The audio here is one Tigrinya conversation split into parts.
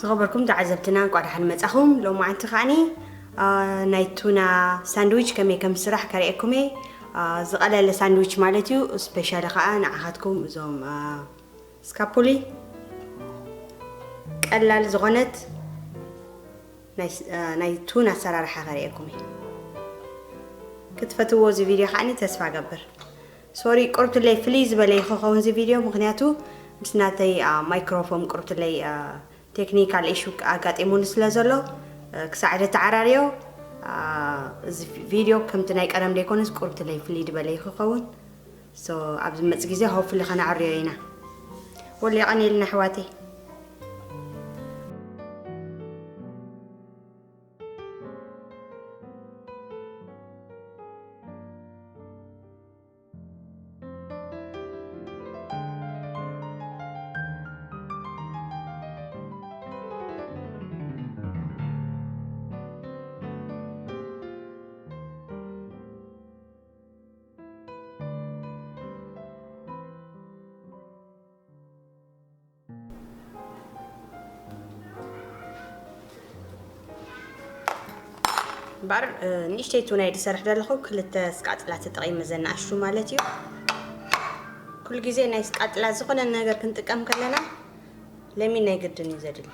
ዝኸበርኩም ተዓዘብትና፣ እንቋዕ ደሓን መጻኹም። ሎማዓንቲ ከዓኒ፣ አ፣ ናይ ቱና ሳንድዊች ከመይ ከም ዝስራሕ ከርእየኩም እየ። አ፣ ዝቐለለ ሳንድዊች ማለት እዩ። ስፔሻሊ ከኣ ንዓኻትኩም እዞም፣ አ፣ ስካፖሊ ቀላል ዝኾነት ናይ ስ-፣ አ፣ ናይ ቱና ኣሰራርሓ ከርእየኩም እየ። ክትፈትዎ እዚ ቪድዮ ከዓኒ ተስፋ እገብር። ሶሪ፣ ቁርብትለይ ፍልይ ዝበለ ይኸውን እዚ ቪድዮ፣ ምኽንያቱ ምስ ናተይ፣ አ፣ ማይክሮፎን ቁርብትለይ፣ አ፣ ቴክኒካል ኢሹ ኣጋጢሙኒ ስለ ዘሎ፣ አ፣ ክሳዕ ዘተዓራርዮ፣ አ፣ እዚ ቪድዮ ከምቲ ናይ ቀደም ዘይኮነስ ቁርብትለይ ፍልይ ዝበለ ይኸውን። ሶ፣ ኣብ ዝመጽእ ግዜ ሆፕፉሊ ከነዕርዮ ኢና። ወላ የቐንየልና ኣሕዋተይ። እምበኣር፣ እ፣ ንእሽተይ ቱና እየ ዝሰርሕ ዘለኹ፣ ክልተ ስቃጥላ ተጠቒመ፣ ዘን ንኣሽቱ ማለት እዩ። ኩሉ ግዜ ናይ ስቃጥላ ዝኾነ ነገር ክንጥቀም ከለና ለሚን ናይ ግድን እዩ ዘድሊ።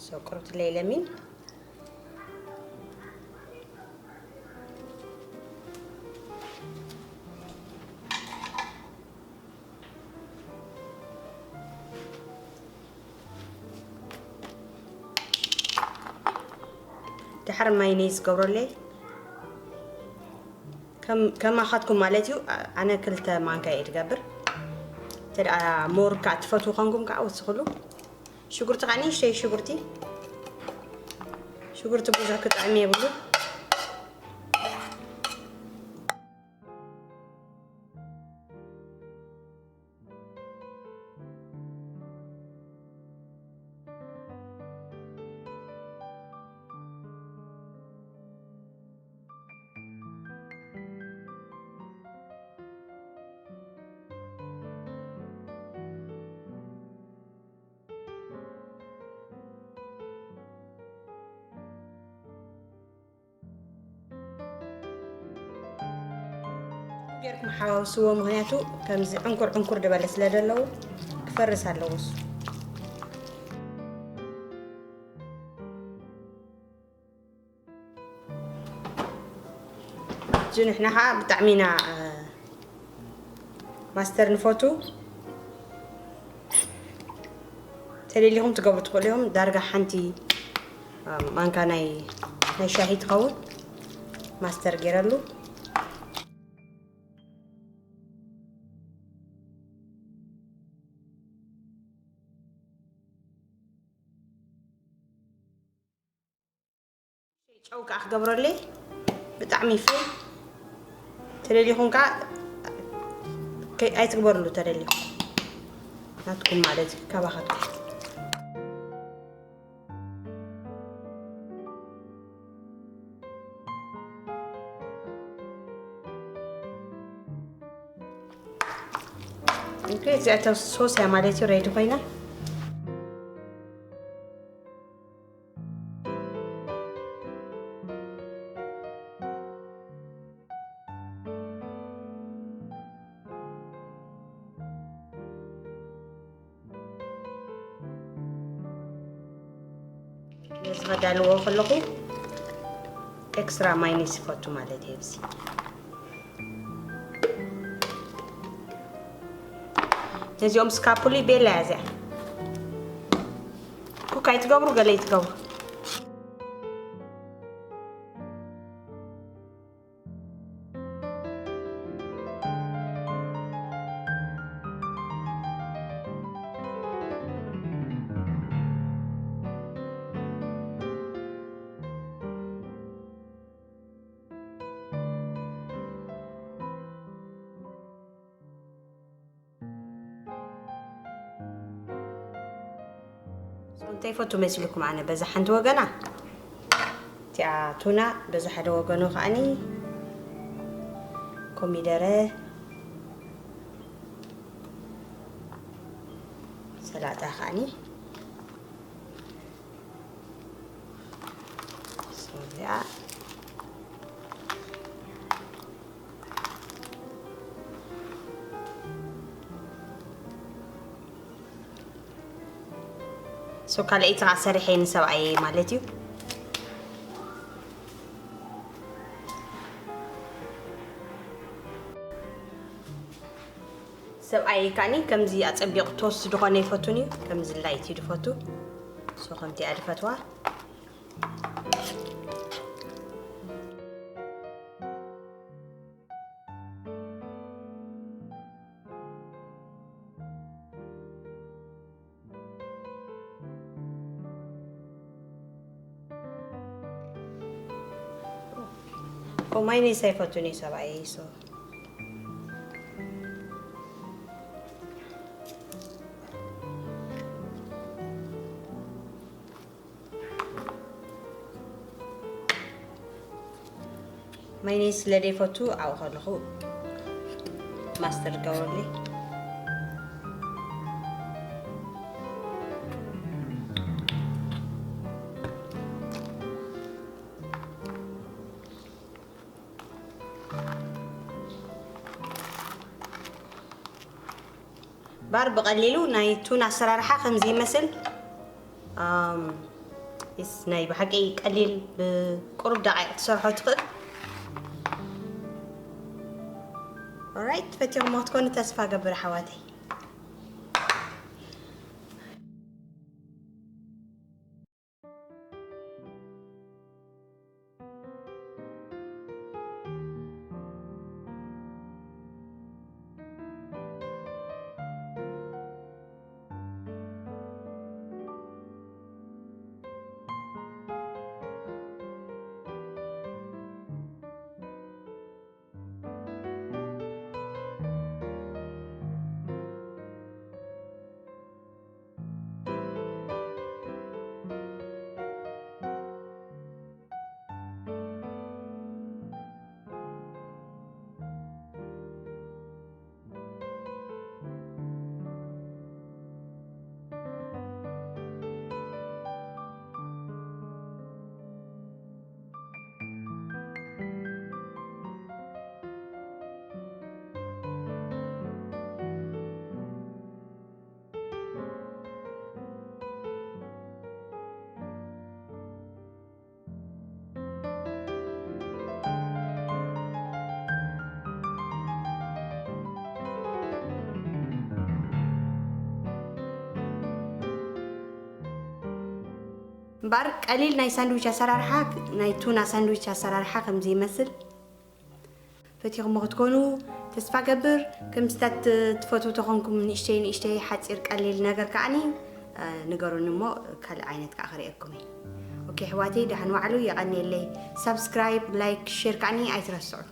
ሶ፣ ቁርብትለይ ለሚን። ድሓር ማይኔዝ ገብረለይ። ከም፣ ከማኻትኩም ማለት እዩ። ኣነ ክልተ ማንካ እየ ዝገብር። እንተ ደኣ ሞር ከኣ ትፈትዉ ኾንኩም ከኣ ወስኽሉ። ሽጉርቲ ከኣ ንእሽተይ ሽጉርቲ። ሽጉርቲ ብዙሕ ክጥዕም የብሉን። ጌርኩም ሓዋውስዎ፣ ምኽንያቱ ከምዚ ዕንኩር ዕንኩር ዝበለ ስለ ዘለዉ ክፈርስ ኣለዎ እሱ። እዚ ንሕና ኸዓ ብጣዕሚ ኢና፣ እ፣ ማስተር ንፈቱ። ተደሊኹም ትገብሩ ትኽእሉ ኢኹም። ዳርጋ ሓንቲ፣ እ፣ ማንካ ናይ፣ ናይ ሻሂ ትኸውን ማስተር ገይረሉ። ጨው ከዓ ክገብረለይ ብጣዕሚ ይፍል። ተደሊኹም ከዓ ከይ-፣ ኣይትግበርሉ ተደሊኹም። ናትኩም ማለት እዩ፣ ካባኻትኩም። ኦኬ፣ እዚኣ ሶስ እያ ማለት እዩ፣ ሬዲ ኮይና። ነዚ ከዳልዎ ከለኹ ኤክስትራ ማይነስ ይፈቱ ማለት እዩ። እዚ ነዚኦም ስካፑሊ ቤላ እያ እዚኣ። ኩክ ኣይትገብሩ፣ ገለ ይትገብሩ። እንታይ ይፈቱ መሲልኩም? ኣነ በዛ ሓንቲ ወገና እቲኣ ቱና፣ በዛ ሓደ ወገኑ ከዓኒ ኮሚደረ፣ ሰላጣ ከዓኒ እዚኣ ሶ ካልኣይቲ ከዓ ሰሪሐ ንሰብኣየ ማለት እዩ። ሰብኣየ ከዓኒ ከምዚ ኣጸቢቑ ቶስት ዝኾነ ይፈቱን እዩ። ከምዚ ላይት እዩ ዝፈቱ። ሶ ከምቲ እያ ዝፈትዋ። ኦ ማይኔስ ኣይፈቱን እዩ ሰብኣየይ። ሶ ማይኔስ ስለ ዘይፈቱ ኣብኡ ከለኹ ማስተር ገበረለይ። ባር ብቐሊሉ ናይ ቱና ኣሰራርሓ ከምዚ ይመስል። ኣም፣ ኢስ ናይ ብሓቂ ቀሊል፣ ብቁሩብ ደቂቕ ትሰርሖ ትኽእል። ኦራይት፣ ፈቲኹሞ ክትኮኑ ተስፋ ገብር ኣሕዋተይ። እምበኣር ቀሊል ናይ ሳንድዊች ኣሰራርሓ፣ ናይ ቱና ሳንድዊች ኣሰራርሓ ከምዚ ይመስል። ፈቲኹሞ ክትኮኑ ተስፋ ገብር። ከምስታት ትፈትዉ ተኾንኩም ንእሽተይ ንእሽተይ ሓፂር ቀሊል ነገር ከዓኒ፣ እ፣ ንገሩኒ እሞ ካልእ ዓይነት ከዓ ክርእየኩም እየ። ኦኬ ኣሕዋተይ፣ ደሓን ዋዕሉ፣ የቐንየለይ። ሳብስክራይብ፣ ላይክ፣ ሼር ከዓኒ ኣይትረስዑ።